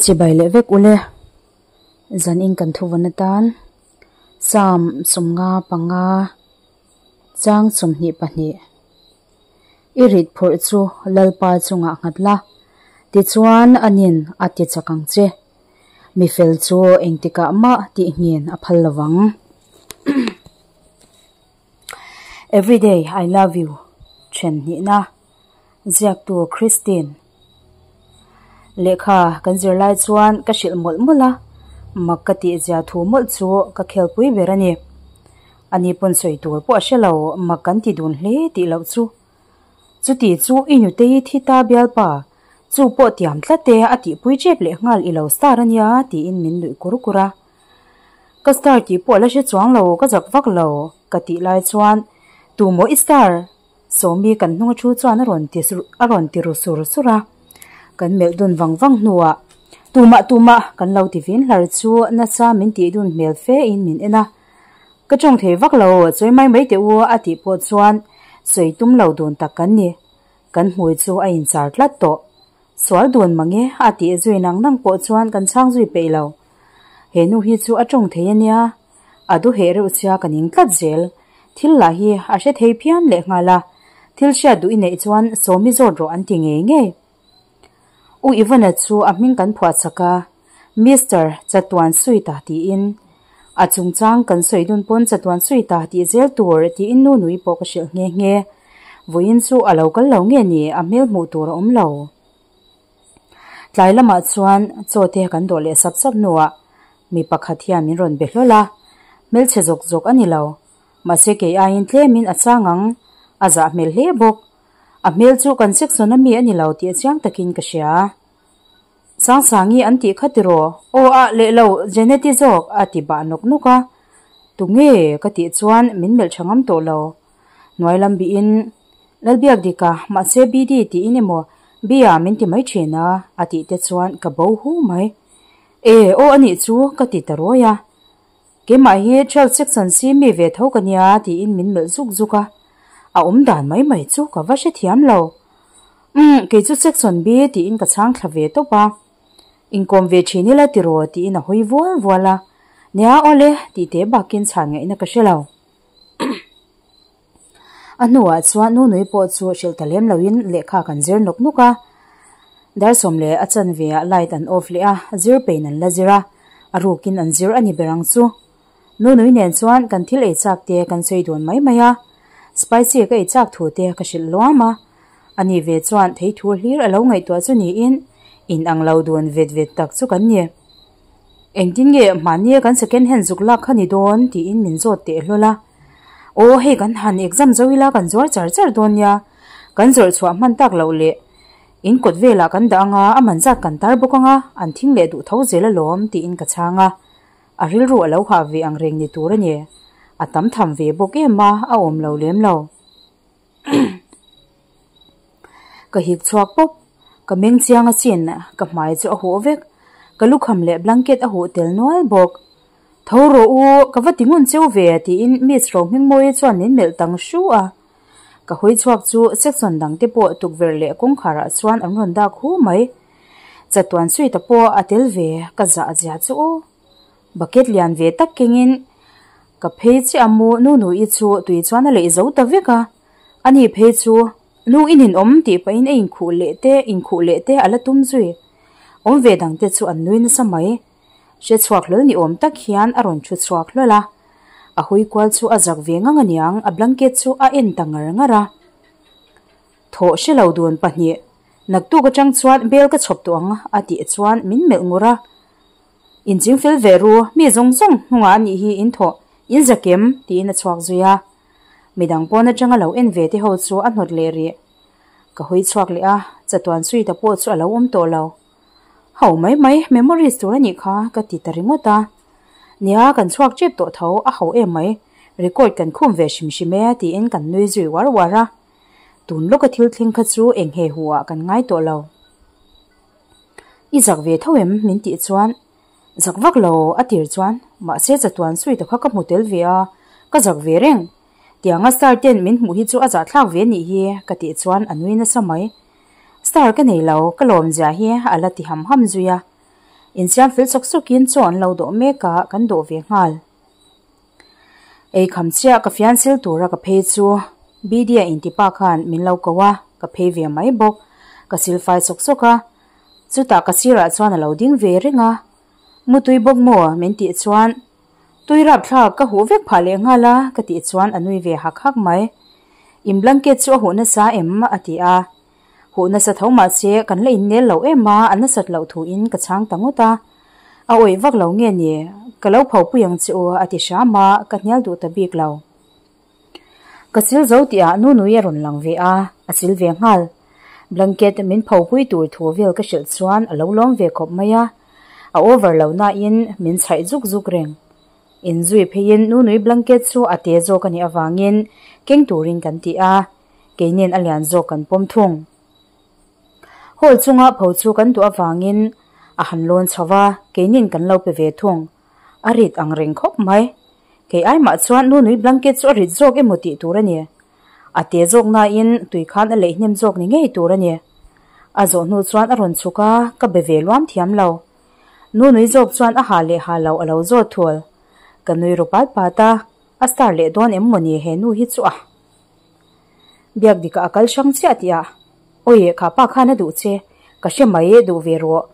Chibai leh vek ule. Zan in kan thuvawn atan Psalm 55 chang 22 I rit phurh chu Lalpa chungah nghat la, tichuan anin a ti chak ang che. Mi fel chu engtikah mah tih nghin a phal lovang. Everyday I love you then hnihna ziaktu Christine Lehkha kan zir lai chuan ka hrilh mawlh mawlh a, mak ka tih zia thu mawlh chu ka khelpui ber a ni. Ani pawn sawi tur pawh a hre lo, mak kan ti dun hle tih loh chu. Chuti chu i nutei thi ta bialpa, chu pawh tiam tlat e a tihpui tep leh nghal i lo star a nia tiin min nuih kur kur a. Ka star tih pawh la hre chuang lo, ka zak vak lo ka tih lai chuan tumaw i star? Sawmi kan hnung a thu chuan a rawn ti a rawn ti ru sur sur a. Kan melh dun vang vang hnuah tumah tumah kan lo ti vin hlar chu nasa min tih dun hmel fe in min en a. Ka tawng thei vak lo, sawi mai mai teh u a tih pawh chuan sawi tum lo dun tak kan ni. Kan hmui chu a inchar tlat tawh. Sual dun mange a tih zui nang nang pawh chuan kan chhang zui peih lo. He nu hi chu a tawng thei a nia, a du heh reuh sia ka ning tlat zel. Thil lah hi a hre thei phian leh nghal a, thil hriat duh i neih chuan sawmi zawt rawh an ti ngei ngei. U Ivana chu a hming kan phuah chak a, Mister Chatuan Suita tiin. A chungchang kan sawi dun pawn Chatuan Suita tih zel tur tiin nu nui pawh ka hrilh nghe nghe. Vawiin chu a lo kal lo nge ni, a hmel hmuh tur a awm lo. Tlai lamah chuan chaw te kan dawh leh sap sap hnuah mi pakhat hian min rawn be hlawl a, hmelchhe zawk zawk a ni lo. Mahse kei aiin tlemin a chang ang, a zah hmel hle bawk. A hmel chu kan section a mi a ni lo tih chiang takin ka hria. Sangsangi an tih kha tiraw? Aw ah leh lo, Jeneti zawk a ti bah nawk nawk a. Tunge? ka tih chuan min melh tha ngam tawh lo. Hnuai lam bihin Lalbiak dik a, mahse BD tiin emaw Bia min ti mai thin a, a tih te chuan ka bo hu mai. E, aw a nih chu ka ti ta rawi a. Keimah hi 12 section si mi ve tho ka nia tiin min melh zuk zuk a. A awm dan mai mai chu ka va hrethiam lo. Umm, kei chu section B tiin ka chhang thla ve tawp a. Inkawm ve thin ila tiraw tiin a hawi vual vual a. Nia awle tih te bakin chhan ngaihna ka hre lo. A hnuah chuan Nunui pawh chu hrilh ta lem loin lehkha kan zir nawk nawk a. Dar sawm leh a chanve ah light an off leh a, zir pein an la zir a, a rukin an zir a ni ber ang chu. Nunui nen chuan kan thil ei chak te kan sawi dun mai mai a, spicy ka ei chak thu te ka hrilh luam a. Ani ve chuan thei thu hlir a lo ngaihtuah chu niin in ang lo dun vet vet tak chu kan ni. Engtin nge mahnia kan second hand zuk lak kha ni dawn tiin min zawt teh hlawl a. Aw hei kan han exam zo ila kan zuar char char dawn nia, kan zawrh chhuah hman tak loh leh in kawt velah kan dah anga a man zat kan tar bawk anga an thing leh duh tho zel alawm tiin ka chhang a. A rilru a lo hah ve ang reng ni tur a ni. A tam tham ve bawk em a, a awm lo lem lo. Ka hik chhuak pawp, ka meng chiang a chin, ka hmai chu a huh vek, ka lukham leh blanket a huh tel nual bawk. Tho rawh u, ka va ti ngun cheu ve tiin Miss Rohmingmawia chuan min melh tang hru a. Ka hawi chhuak chu section dang te pawh tukverh leh kawngkhar ah chuan an rawn dak hu mai. Chatuan suite a pawh a tel ve, ka zah zia chu aw. Bucket lian ve tak kengin ka phei chiah a mu nu nui chu tui chuan a leih zo ta vek a, ani phei chu nu i ninawm tih pahin a inkhuh leh te inkhuh leh te a la tum zui. Awm ve dang te chu an nui nasa mai. Hre chhuak hlawl ni awm tak hian a rawn thu chhuak hlawl a, a hui kual chu a zak ve ngang aniang a blanket chu a en ta ngar ngar a. Thawh hre lo dun pahnih naktuk atang chuan bel ka chhawp tawh ang a tih chuan min melh ngur a. Inching fel ve ru, mi zawng zawng hnungah a nih hi in thawh, in zakem, tiin a chhuak zui a. Midang pawn atanga lo en ve te ho chu a hnawt leh rih. Ka hawi chhuak leh a, chatuan suite pawh chu a lo awm tawh lo. Ho mai mai, memories tur a nih kha, ka ti ta ringawt a. Nia, kan chhuak tep tawh tho, a ho em mai, record kan khum ve hrim hrim e, tiin kan nui zui uar uar a. Tun lawka thil thleng kha chu eng he hu ah kan ngai tawh lo. I zak ve tho em? min tih chuan zak vak lo a tir chuan mahse chatuan suite kha ka hmu tel ve a, ka zak ve reng. Tianga star ten min hmuh hi chu a zahthlak ve nih hi ka tih chuan a nui nasa mai. Star ka nei lo, ka lawm zia hi a la ti ham ham zui a. Insiam fel sawk sawkin chaw an lo dawh mek a, kan dawh ve nghal. Ei kham chiah ka fian sil tura ka phei chu Bidya intipa khan min lo ko a, ka phei ve mai bawk. Ka sil fai sawk sawk a, chutah ka sirah chuan a lo ding ve reng a. Mutui bawk maw? min tih chuan tui rapthlak ka huh vek phah leh nghal a ka tih chuan a nui ve hak hak mai. In blanket chu a huh nasa em? a ti a. Huh nasa tho mahse kan la innel lo em a, a nasat loh thuin ka chhang ta ngawt a. A awih vak lo nge ni? Ka lo phopui ang che u a ti hram a, ka hnial duh ta bik lo. Ka sil zo tihah Nunui a rawn lang ve a, a sil ve nghal. Blanket min phopui tur thu vel ka hrilh chuan a lo lawm ve khawp mai a, a over lo nain min chhaih zuk zuk reng. Inzui pheiin Nunui blanket chu a te zawk a nih avangin keng turin kan ti a, keinin a lian zawk kan pawm thung. Hall chunga pho chu kan duh avangin a han lawn chho va, keinin kan lo pe ve thung. A rit ang reng khawp mai. Kei ai mah chuan Nunui blanket chu a rit zawk emaw tih tur a ni. A te zawk nain tui khan a leih hnem zawk ni ngei tur a ni. A zawh hnu chuan a rawn chhuk a, ka be ve luam thiam lo. Nunui zawk chuan a ha leh ha lo a lo zawt thul. Ka nui ru pat pat a, a star leh dawn em mawni he nu hi chu a. Biak dikah a kal hrang chiah tih a, Awi kha pa khan a duh che, ka hre mai duh ve rawh.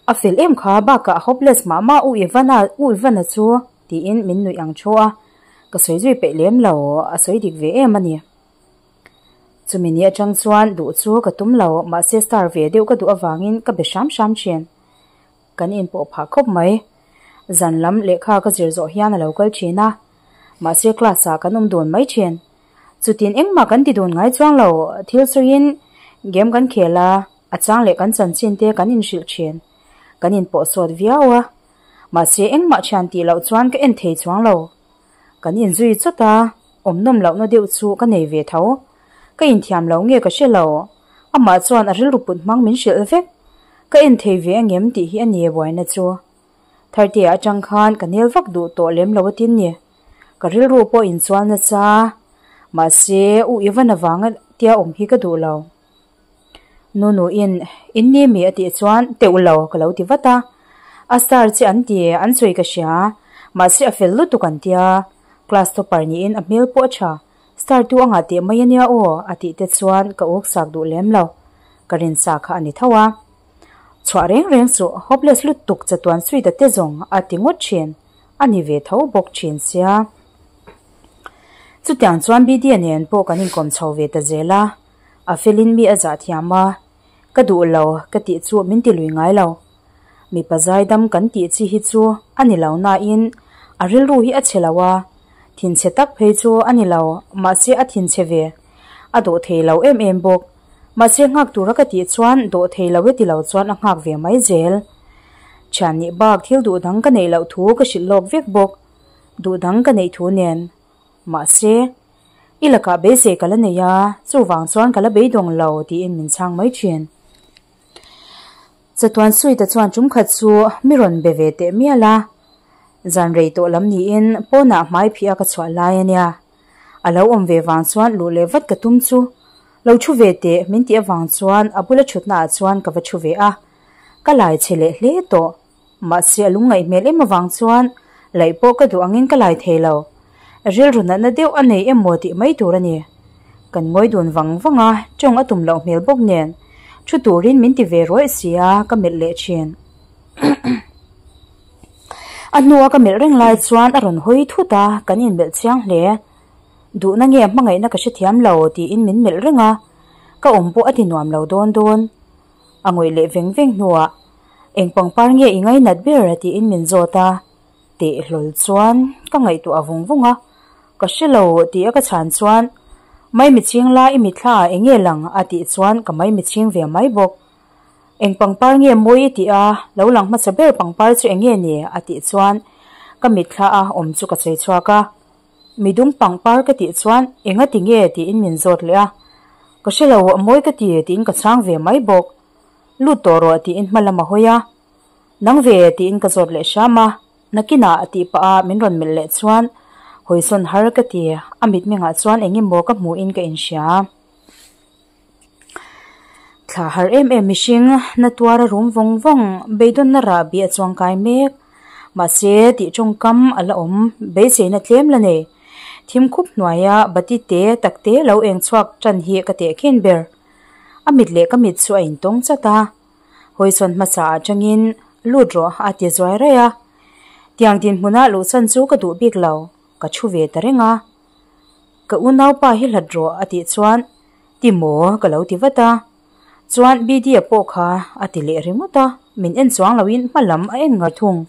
A fel em kha bakah a hopeless mah mah U Ivana U Ivana chu tiin min nuih ang thu a, ka sawi zui peih lem lo, a sawi dik ve em a ni. Chumi ni atang chuan duh chu ka tum lo, mahse star ve deuh ka duh avangin ka be hram hram thin. Kan inpawh phah khawp mai. Zan lam lehkha ka zir zawh hian a lo kal thin a, mahse class ah kan awm dun mai thin. Chutin engmah kan ti dun ngai chuang lo, thil sawiin game kan khel a, a chang leh kan chanchin te kan inhrilh thin. Kan inpawh sawt viau a, mahse engmah thian tih loh chuan ka en thei chuang lo. Kan inzui chawt a, awm nawm lohna deuh chu ka nei ve tho. Ka inthiam lo nge ka hre lo, amah chuan a rilru put hmang min hrilh vek. Ka en thei ve angem tih hi a ni buaina chu. Thartea atang khan ka nel vak duh tawh lem lo atin ni. Ka rilru pawh inchual nasa, mahse U Ivan avanga tia awm hi ka duh lo. Nunuin, In ni mi a tih chuan teuh lo ka lo ti vat a. A star che an ti, an sawi ka hria. Mahse a fel lutuk an tia. Class topper niin a hmel pawh a tha. Star tu anga teh mai ania aw a tih te chuan ka uk sak duh lem lo. Ka rinsa kha a ni tho a. Chhuah reng reng suh, hopeless lutuk chatuan suite te zawng a ti ngawt thin. A ni ve tho bawk thin sia. Chutiang chuan Bidya nen pawh kan inkawm chho ve ta zel a. A felin mi a zah thiam a, ka duh lo ka tih chu min ti lui ngai lo. Mipa zaidam kan tih chi hi chu a ni lo nain a rilru hi a chhe lo a, thinchhe tak phei chu a ni lo, mahse a thinchhe ve. A dawh thei lo em em bawk. Mahse nghak tura ka tih chuan dawh thei lo e ti lo chuan a nghak ve mai zel. Thian nih bak thil duh dang ka neih loh thu ka hrilh lawk vek bawk. Duh dang ka neih thu nen. Mahse. I lakah beisei ka la nei a, chuvang chuan ka la beidawng lo tiin min chhang mai thin. Chatuan Suite chuan tum khat chu mi rawn be ve teh mial a, zan rei tawh lam niin pawnah hmai phih a ka chhuah lai a nia. A lo awm ve vang chuan luh leh vat ka tum chu lo thu ve teh min tih avang chuan a bula thutnaah chuan ka va thu ve a, ka lai chhe leh hle tawh. Mahse a lungngaih hmel em avang chuan laih pawh ka duh angin ka lai thei lo. Rilru natna deuh a nei emaw tih mai tur a ni. Kan ngawi dun vang vang a, tawng a tum loh hmel bawk nen thu turin min ti ve rawih si a, ka melh leh thin. A hnua ka melh reng lai chuan a rawn hawi thut a, kan inmelh chiang hle. Duhna nge hmangaihna ka hrethiam lo tiin min melh reng a, ka awm pawh a ti nuam lo dawn dawn. A ngawih leh veng veng hnuah, Eng pangpar nge i ngainat ber? tiin min zawt a. Teh hlawl chuan ka ngaihtuah vung vung a, Ka hre lo tih a ka chhan chuan, Maimichhing la i mitthla ah eng nge lang? a tih chuan ka maimichhing ve mai bawk. Eng pangpar nge mawi i tih a, lo lang hmasa ber pangpar chu eng nge ni? a tih chuan ka mitthla a awm chu ka sawi chhuak a. Midum pangpar ka tih chuan enga ti nge tiin min zawt leh a, ka hre lo a mawi ka ti tiin ka chhang ve mai bawk. Lut tawh rawh tiin hma lam a hawi a, nang ve tiin ka zawt leh hram a, nakinah a tih pah a min rawn melh leh chuan hawisawn har ka ti, a mitmengah chuan eng emaw ka hmuhin ka inhria. Thla har em em mihring na tuar a rum vawng vawng, beidawnna rahbi a chuangkai mek. Mahse, tih tawngkam a la awm, beiseina tlem la nei. Thim khup hnuaia bati te tak te lo eng chhuak tan hi ka tehkhin ber. A mit leh ka mit chu a intawng chat a. Hawisawn hmasa atangin lut rawh a ti zuai raih a. Tiang dinhmuna luhsan chu ka duh bik lo, ka thu ve ta reng a. Ka unaupa hi hlat rawh a tih chuan ti maw ka lo ti vat a. Chuan Bidya pawh kha a ti leh ringawt a, min en chuang loin hma lam a en ngar thung.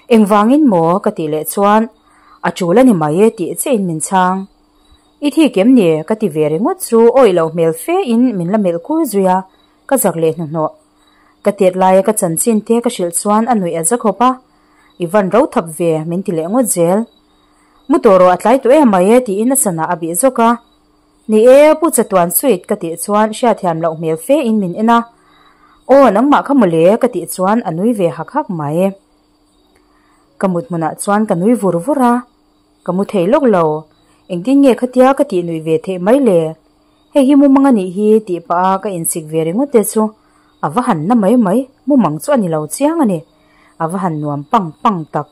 Engvangin maw ka tih leh chuan a tul a ni mai e tih chiahin min chhang. I thik em ni ka ti ve ringawt chu awih loh hmel fe in min la melh kur zui a, ka zak leh hnuhnawh. Ka tet laia ka chanchin te ka hrilh chuan a nuih a za khawp a, I van ro thap ve min ti leh ngawt zel. Mu tawh rawh a tlai tawh em mai e tiin a sana a bih zawk a. Ni e, Pu Chatuan Sweet ka tih chuan hriatthiam loh hmel fe in min en a. Aw nangmah kha mawle ka tih chuan a nui ve hak hak mai. Ka mut hmunah chuan ka nui vur vur a, ka mu thei lawk lo. Engtin nge khatia ka tih nuih ve theih mai le? Hei hi mumang a nih hi tih pah a ka insik ve ringawt te chu a va han na mai mai, mumang chu a ni lo chiang a ni. A va han nuam pang pang tak.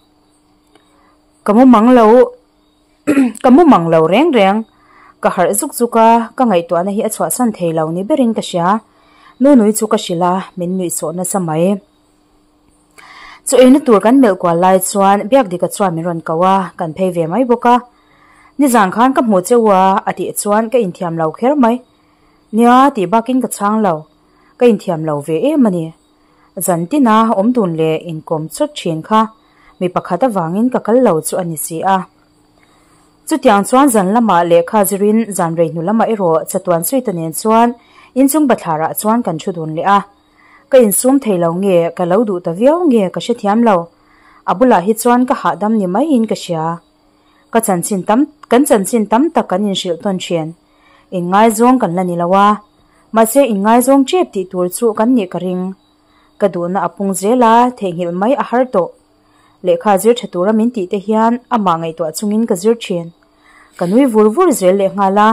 Ka mumang lo ka mumang lo reng reng. Ka harh zuk zuk a, ka ngaihtuahna hi a chhuahsan thei lo ni berin ka hria. Nunui chu ka hrilh a, min nuihsawh nasa mai. Chu eina tur kan melh kual lai chuan Biakdika chuan min rawn ko a, kan phei ve mai bawk a. Nizan khan ka hmuh che u a, a tih chuan ka inthiam lo kher mai. Nia tih bakin ka chhang lo, ka inthiam lo ve em a ni. Zan tina awm dun leh inkawm chawt thin kha mi pakhat avangin ka kal lo chu a ni si a. Chutiang chuan zan lamah lehkha zirin zan rei hnu lamah erawh chatuan suita nen chuan inchung bathlarah chuan kan thu dun leh a. Ka insum thei lo nge, ka lo duh ta viau nge ka hrethiam lo. A bulah hi chuan ka hahdam ni maiin ka hria. Ka chanchin tam, kan chanchin tam tak kan inhrilh tawn thin. Inngaizawng kan la ni lo a, mahse inngaizawng tep tih tur chu kan nih ka ring. Ka duhna a pung zel a, theihnghilh mai a har tawh. Lehkha zir tha tura min tih te hian amah ngaihtuah chungin ka zir thin. Ka nui vur vur zel lehnghal a,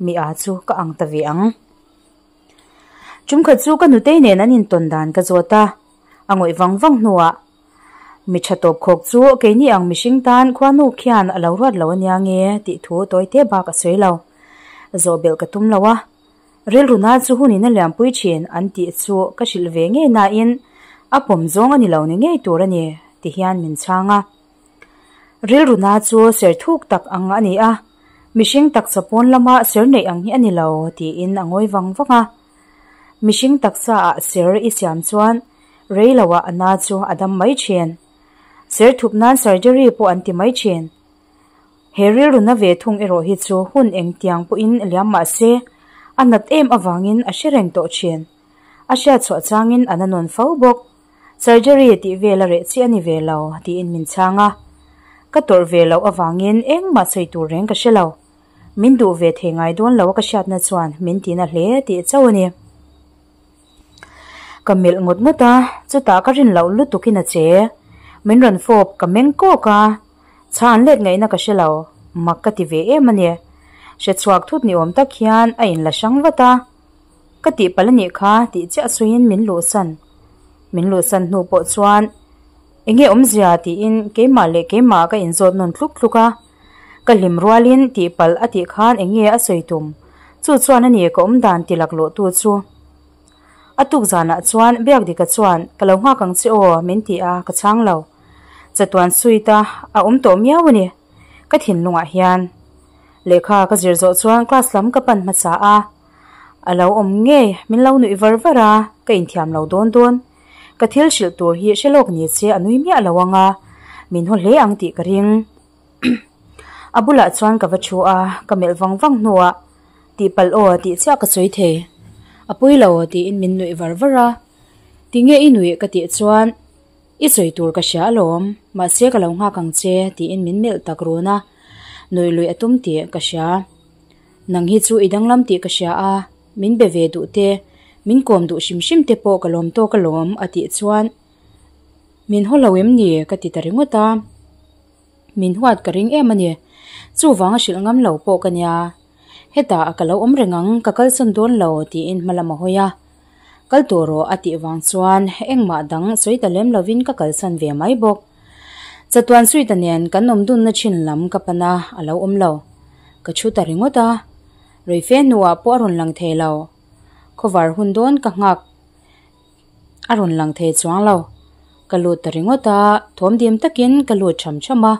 mi a chu ka ang ta ve ang. Tumkhat chu ka nutei nen an intawn dan ka zawt a, a ngawih vang vang hnuah, Mi tha tawp khawk chu keini ang mihring tan khuanu khian a lo ruat lo ania nge tih thu tawi te bak a sawi lo. Zawh belh ka tum lo a, rilru na chu hunin a liampui thin an tih chu ka hrilh ve ngei nain a pawm zawng a ni lo ni ngei tur a ni ti hian min chhang a. Rilru na chu ser thuk tak ang a ni a, Mihring taksa pawn lama ser neih ang hi a ni lo, tiin a ngawi vang vang a. Mihring taksa ah ser i siam chuan rei lo ah a na chu a dam mai thin. Ser thup nan surgery pawh an ti mai thin. He rilru na ve thung erawh hi chu hun engtiang pawhin liam mah se a nat em avangin a hre reng tawh thin. A hriat chhuah changin a na nawn fo bawk. Surgery tih vel a reh chiah a ni ve lo, tiin min chhang a. Ka tawrh ve loh avangin engmah sawi tur reng ka hre lo. Min duh ve thei ngai dawn lo a ka hriatna chuan min tina hle tih chauh a ni. Ka melh ngawt ngawt a, chutah ka rin loh lutukin a che. Min rawn fawp ka meng kawk a, chhan let ngaihna ka hre lo, mak ka ti ve em a ni. Hre chhuak thut ni awm tak hian a inla hrang vat a. Ka tihpalh a nih kha tih chiah sawiin min luhsan. Min luhsan hnu pawh chuan enge awmzia tiin keimah leh keimah ka inzawt nawn tluk tluk a. Ka hlim rualin tihpalh a tih khan enge a sawi tum. Chu chuan a ni ka awmdan ti laklawh tu chu. A tuk zanah chuan Biakdika chuan ka lo nghak ang che aw min ti a ka chhang lo. Chatuan suite a a awm tawh miau a ni ka thinlungah hian. Lehkha ka zir zawh chuan class lam ka pan hmasa a. A lo awm ngei, min lo nuih var var a, ka inthiam lo dawn dawn. Ka thil hrilh tur hi hre lawk ni che a nui miah lo ang a, min haw hle ang tih ka ring. A bulah chuan ka va thu a, ka melh vang vang hnuah, Tihpalh aw tih chiah ka sawi thei. A pui lo tiin min nuih var var a. Tinge i nuih ka tih chuan, I sawi tur ka hria alawm, mahse ka lo nghak ang che tiin min melh tak run a, nuih luih a tum tih ka hria. Nang hi chu i danglam tih ka hria a, min be ve duh te, min kawm duh hrim hrim te pawh ka lawm tawk alawm a tih chuan min haw lo em ni ka ti ta ringawt a, min huat ka ring em a ni. Chuvang a hrilh ngam lo pawh ka nia. Hetah ka lo awm reng ang, ka kalsawn dawn lo tiin hma lam a hawi a. Kal tawh rawh a tih vang chuan engmah dang sawi ta lem lovin ka kalsan ve mai bawk. Chatuan Sweet-a nen kan awm dunna thin lam ka pan a, a lo awm lo. Ka thu ta ringawt a, Reife hnuah pawh a rawn lang thei lo. Khawvar hun dawn ka nghak a rawn lang thei chuang lo. Ka lut ta ringawt a, thawm dim takin ka lut tham tham a,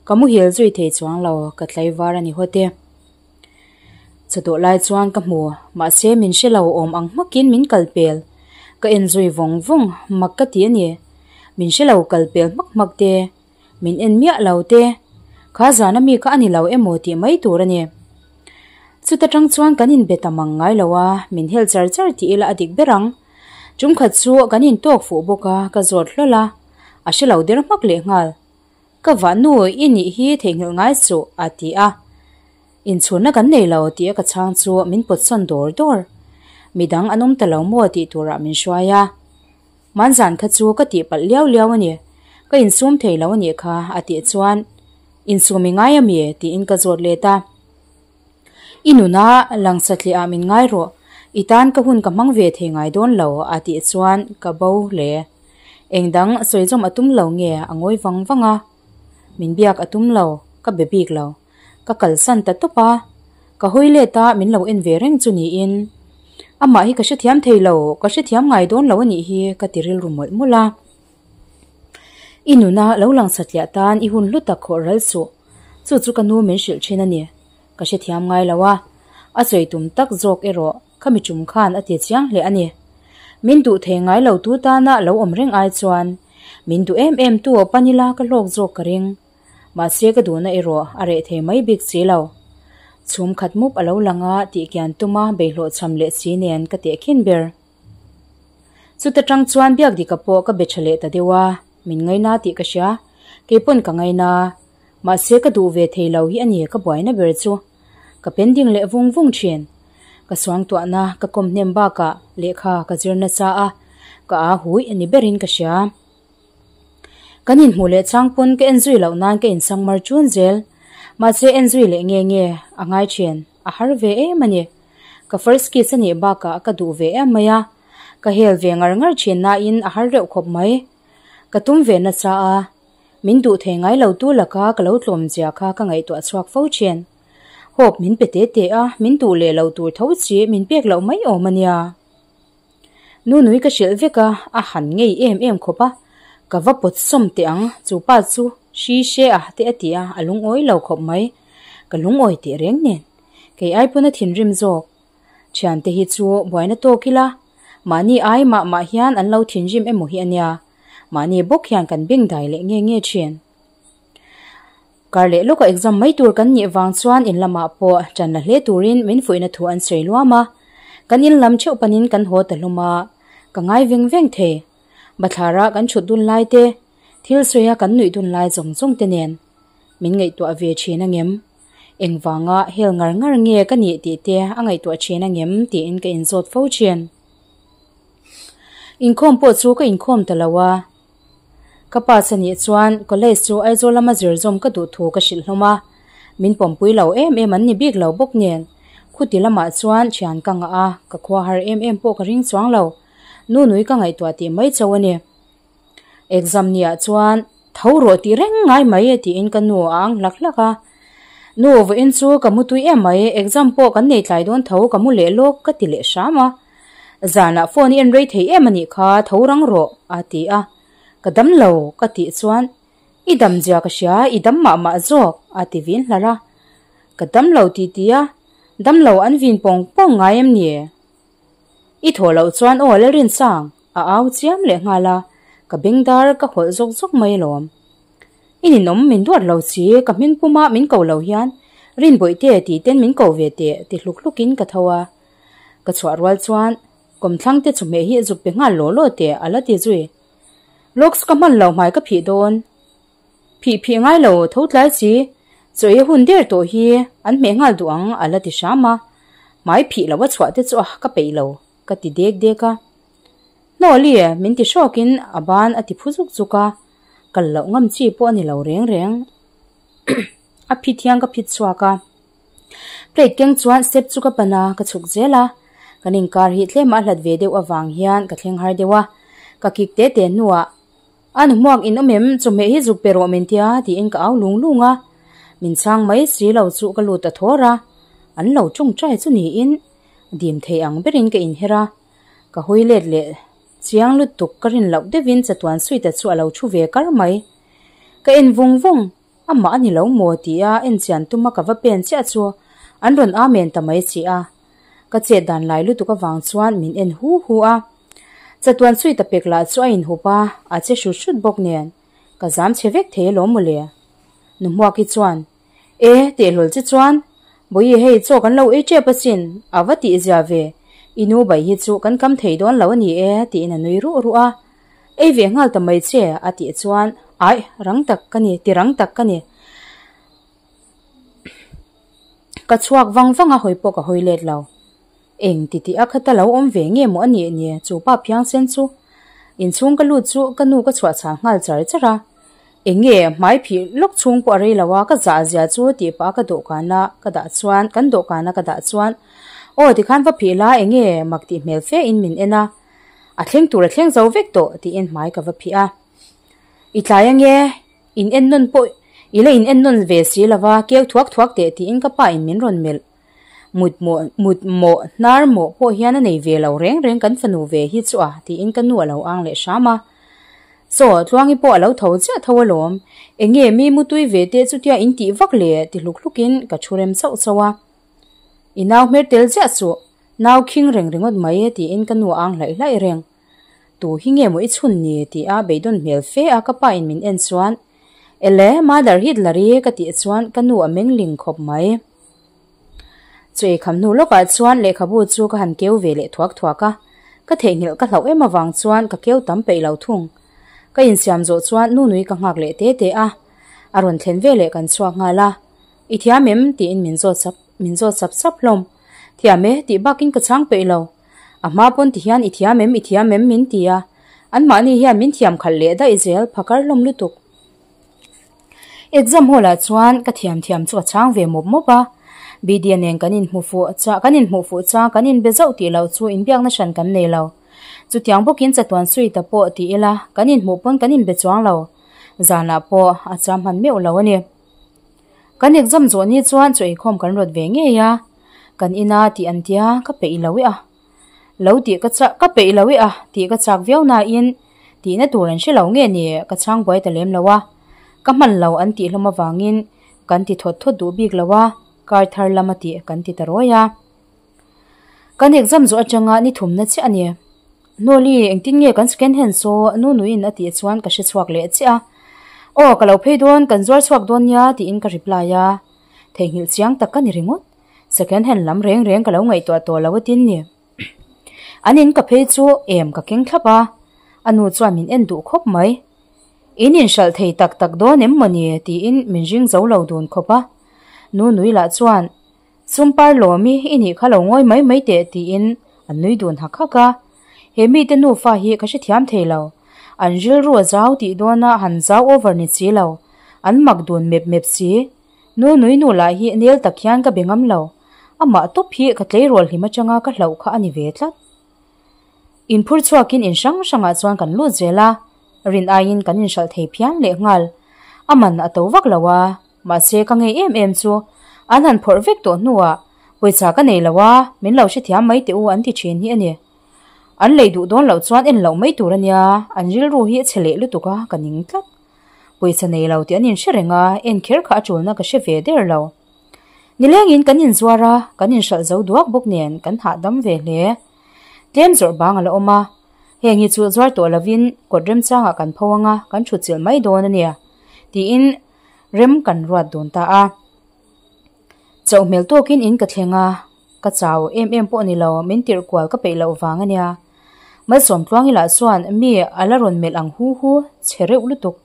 ka muhil zui thei chuang lo, ka tlaivar a ni hawt e. Chawdawh lai chuan ka hmu, mahse min hre lo awm ang hmakin min kal pel. Ka en zui vawng vawng, mak ka ti a ni. Min hre lo kal pel hmak hmak te, min en miah lo te, kha zana mi kha a ni lo emaw tih mai tur a ni. Chuta tang chuan kan inbe ta mang ngai lo a, min hel char char tih ila a dik ber ang. Tumkhat chu kan intawk fuh bawk a, ka zawt hlawl a, a hre lo der hmak leh nghal. Ka vah nu i nih hi theihnghilh ngai suh, a ti a. Inchhunna kan nei lo tih a ka chhang chu min pawtsawn dawr dawr. Midang an awm ta lo maw tih turah min hruai a. Hmanzan kha chu ka tihpalh liau liau a ni. Ka insum thei lo a nih kha, a tih chuan Insum i ngai a mi? tiin ka zawt let a. I nuna lang satliah ah min ngai rawh, i tan ka hun ka hmang ve thei ngai dawn lo, a tih chuan ka bo hle. Eng dang sawi zawm a tum lo nge a ngawi vang vang a. Min biak a tum lo, ka be bik lo. Ka kalsan ta tawp a, ka hawi let a min lo en ve reng chu niin. Amah hi ka hrethiam thei lo, ka hrethiam ngai dawn lo a nih hi ka ti rilru mawlh mawlh a. I nuna lo lang satliah tan i hun hlu tak khawh ral suh, chu chu ka nu min hrilh thin a ni. Ka hrethiam ngai lo a, a sawi tum tak zawk erawh khami tum khan a ti chiang hle a ni. Min duh thei ngai lo tu tana lo awm reng ai chuan min duh em em tu pan ila ka hlawk zawk ka ring. Mahse ka duhna erawh a reh thei mai bik si lo. Chhum khat mup a lo lang a tih kian tuma beihlawh cham leh si nen ka tehkhin ber. Chuta tang chuan Biakdika pawh ka be tha leh ta deuh a, min ngaina tih ka hria, keipawn ka ngaina. Mahse ka duh ve thei lo hi a ni ka buaina ber chu. Ka pending leh vung vung thin. Ka suangtuahna ka kawm hnem bakah lehkha ka zir nasa a, ka aa hui a ni berin ka hria. Kan inhmuh leh chang pawn ka en zui loh nan ka insang mar chun zel. Mahse en zui leh nge nge a ngai thin, a har ve em a ni. Ka first kiss a nih bakah ka duh ve em mai a, ka hel ve ngar ngar thin nain a har reuh khawp mai. Ka tum ve nasa a, min duh thei ngai lo tu laka ka lo tlawm zia kha ka ngaihtuah chhuak fo thin. Hope min pe te te a, min duh leh lo tur tho chi min pek loh mai awm a nia. Nunui ka hrilh vek a, a han ngei em em khawp a, ka va pawt sawm teh ang, chu pa chu hri hre a te a ti a, a lungawi lo khawp mai, ka lungawi teh reng nen, kei ai pawn a thinrim zawk. Thiante hi chu buaina tawk ila, mahni ai mah mah hian an lo thinrim emaw hi a nia, mahni bawk hian kan bengdai leh nge nge thin. Kar leh lawka exam mai tur kan nih vang chuan in lamah pawh ṭan la hle turin min fuihna thu an sawi luam a. Kan in lam theuh panin kan haw ta hlum a, ka ngai veng veng thei. Bathlara kan chhut dun lai te, thil sawia kan nuih dun lai zawng zawng te nen min ngaihtuah ve ṭhin a ngem? Engvanga hel ngar ngar nge ka nih tih te a ngaihtuah ṭhin a ngem tiin ka inzawt fo ṭhin. Inkhawm pawh chu ka inkhawm ta lo a. Ka pa sa nih chuan college chu Aizawl lama zir zawm ka duh thu ka hrilh hlawm a, min pawmpui lo em em an ni bik lo bawk nen khuti lamah chuan thian ka ngah a, ka khua har em em pawh ka ring chuang lo. Nunui ka ngaihtuah tih mai chauh a ni. Exam niah chuan tho rawh tih reng ngai mai tiin ka nu a ang hlak hlak a. Nu vawiin chu ka mu tui em mai, exam pawh kan nei tlai dawn tho ka mu leh lawk ka ti leh hram a. Zanah phone i en rei thei em a nih kha, tho rang rawh, a ti a. Ka dam lo, ka tih chuan, I dam zia ka hria, i dam mah mah zawk, a ti vin hlar a. Ka dam lo ti ti a, dam lo an vin pawng pawng ngai em ni? I thawh loh chuan aw Lalrinsang, a au chiam leh nghal a, ka bengdar ka hawlh zawk zawk mai alawm. I ninawm min duat lo chi, ka hming puma min ko lo hian Rinbawihte tih ten min ko ve teh ti hluk hlukin ka tho a. Ka chhuah rual chuan kawmthlang te chawhmeh hi zuk pe nghal law law teh a la ti zui. Locks ka hman lo hmai ka phih dawn. Phih phih ngai lo tho tlai chi, chaw ei hun der tawh hi an hmeh nghal duh ang a la ti hram a. Hmai phih lo a chhuah te chu a ka peih lo ka ti dek dek a. Hnawli min ti hrawkin a ban a ti phu zuk zuk a, kal loh ngam chi pawh a ni lo reng reng. A phit hian ka phit chhuak a. Plate keng chuan step chu ka pan a, ka chhuk zel a. Kan inkar hi tlem a hlat ve deuh avang hian ka thleng har deuh a, ka kik te te hnuah, A nu hmuak in awm em? Chawhmeh hi zuk pe rawh min tia tiin ka au lung lung a. Min chhang mai si lo chu ka lut a thawr a, an lo tawngtai chu niin dim thei ang berin ka inher a. Ka hawi let leh chiang lutuk ka rin loh deuhin chatuan suite chu a lo thu ve kar mai. Ka en vung vung, amah a ni lo maw tia en chian tuma ka va pen chiah chu an rawn amen ta mai si a. Ka chet dan lai lutuk avang chuan min en hu hu a. Chatuan suite pek lah chu a inhup a, a che hrut hrut bawk nen ka zam chhe vek thei alawm mawle. Nu Hmuaki chuan, E, tehlawl che chuan, Bawihi hei chaw kan lo ei tep asin, a va tih zia ve, i nu bai hi chu kan kam thei dawn lo a ni e, tiin a nui ruh ruh a. Ei ve nghal ta mai che, a tih chuan, Aih, rang tak ka ni, ti rang tak ka ni. Ka chhuak vang vang a, hawi pawh ka hawi let lo. Eng ti tih a khata lo awm ve nge maw a nih ni, chu pa phiangsen chu. Inchhung ka lut chu ka nu ka chhuah chhah nghal char char a. Eng nge hmai phih lawk chhung pawh a rei lo a, ka zah zia chu tih pah a ka dawhkan a ka dah chuan, kan dawhkan a ka dah chuan, Aw tikhan va phih la, eng nge mak tih hmel fe in min en a, a thleng tur a thleng zo vek tawh tiin hmai ka va phih a. I tlai ange, in en nawn pawh i la in en nawn ve si lo va, keu thuak thuak teh tiin ka pa in min rawn melh. Mut mawh mut mawh hnar mawh pawh hian a nei ve lo reng reng kan fanu ve hi chu a tiin ka nu a lo ang leh hram a. Chaw Tluangi pawh a lo tho chiah tho alawm. Eng nge mi mutui ve te chutia in tih vak le ti hluk hluk in ka thu rem chauh chauh a. I nau hmer tel chiah suh, nau khing reng ringawt mai e tiin ka nu a ang hlaih hlaih reng. Tu hi nge maw i chhun ni ti a beidawn hmel fe a ka pa in min en chuan Ele, mother Hitler i ka tih chuan ka nu a meng ling khawp mai. Chu eikham hnu lawkah chuan lehkhabu chu ka han keu ve leh thuak thuak a, ka theihnghilh ka hlauh em avang chuan ka keu tam peih lo thung. Ka insiam zawh chuan nu nui ka nghak leh te te a, a rawn thlen ve leh kan chhuak nghal a, I thiam em? tiin min zawt sap min zawt sap sap hlawm. Thiam e tih bakin ka chhang peih lo. A hma pawn ti hian i thiam em i thiam em min ti a, anmahni hian min thiam khalh leh daih zel phakar hlawm lutuk. Exam hall ah chuan ka thiam thiam chu a chhang ve mawp mawp a, Bidya nen kan inhmu fuh cha kan inhmuh fuh chang kan inbe zauh tih loh chu inbiakna hran kan nei lo. Chutiang bawkin chatuan suite pawh ti ila kan inhmuh pawn kan inbe chuang lo. Zanah pawh a cham hman meuh lo a ni. Kan exam zawh ni chuan chaw eikhawm kan rawt ve ngei a, kan ina tih an tia ka peih lo e a. Lo tih ka chak ka peih lo e a tih ka chak viau nain tihna tur an hre lo nge ni ka chhang buai ta lem lo a. Ka hman lo an tih hlawm avangin kan ti thawt thawt duh bik lo a, kar thar lama tih kan ti ta rawi a. Kan exam zawh atanga ni thumna chiah a ni. Hnawli, engtin nge kan second hand saw nu nuin a tih chuan ka hre chhuak leh chiah a. Aw, ka lo phei dawn, kan zuar chhuak dawn nia tiin ka reply a. Theihnghilh chiang tak ka ni ringawt. Second hand lam reng reng ka lo ngaihtuah tawh lo atin ni. An in ka phei chu em ka keng thlap a, a nu chuan min en duh khawp mai. In inhralh thei tak tak dawn em mawni tiin min ring zo lo dun khawp a. Nu nui lah chuan Sumpar lawmi i nih kha lo ngawi mai mai teh tiin an nui dun hak hak a. He mite nufa hi ka hrethiam thei lo. An rilru a zau tih dawna han zau over ni si lo. An mak dun mep mep si. Nu nui nu lah hi nel tak hian ka be ngam lo. Amah tawp hi ka tleirawl hlim atanga ka hlauh kha a ni ve tlat. Inphur chhuakin in hrang hrangah chuan kan lut zel a, rin aiin kan inhralh thei phian leh nghal. A man a to vak lo a, mahse ka ngei em em chu an han phawrh vek tawh hnuah pawisa ka nei lo a, min lo hrethiam mai teh u an ti thin hi a ni. An lei duh dawn loh chuan en loh mai tur a nia, an rilru hi a chhe leh lutuk a, ka ning tlat. Pawisa nei lo tih an inhre reng a, en kher kha a tulna ka hre ve der lo. Nilengin kan inzuar a, kan inhralh zo duak bawk nen kan hahdam ve hle. Tlem zawrh bang a la awm a, heng hi chu zuar tawh lovin kawt remchangah kan pho ang a, kan thutchilh mai dawn a nia, tiin rem kan ruat dun ta a. Chauh hmel tawkin in ka thleng a, ka chau em em pawh ni lo, min tirh kual ka peih loh vang a nia. Malsawmtluangi lah chuan mi a la rawn melh ang hu hu chhe reuh lutuk.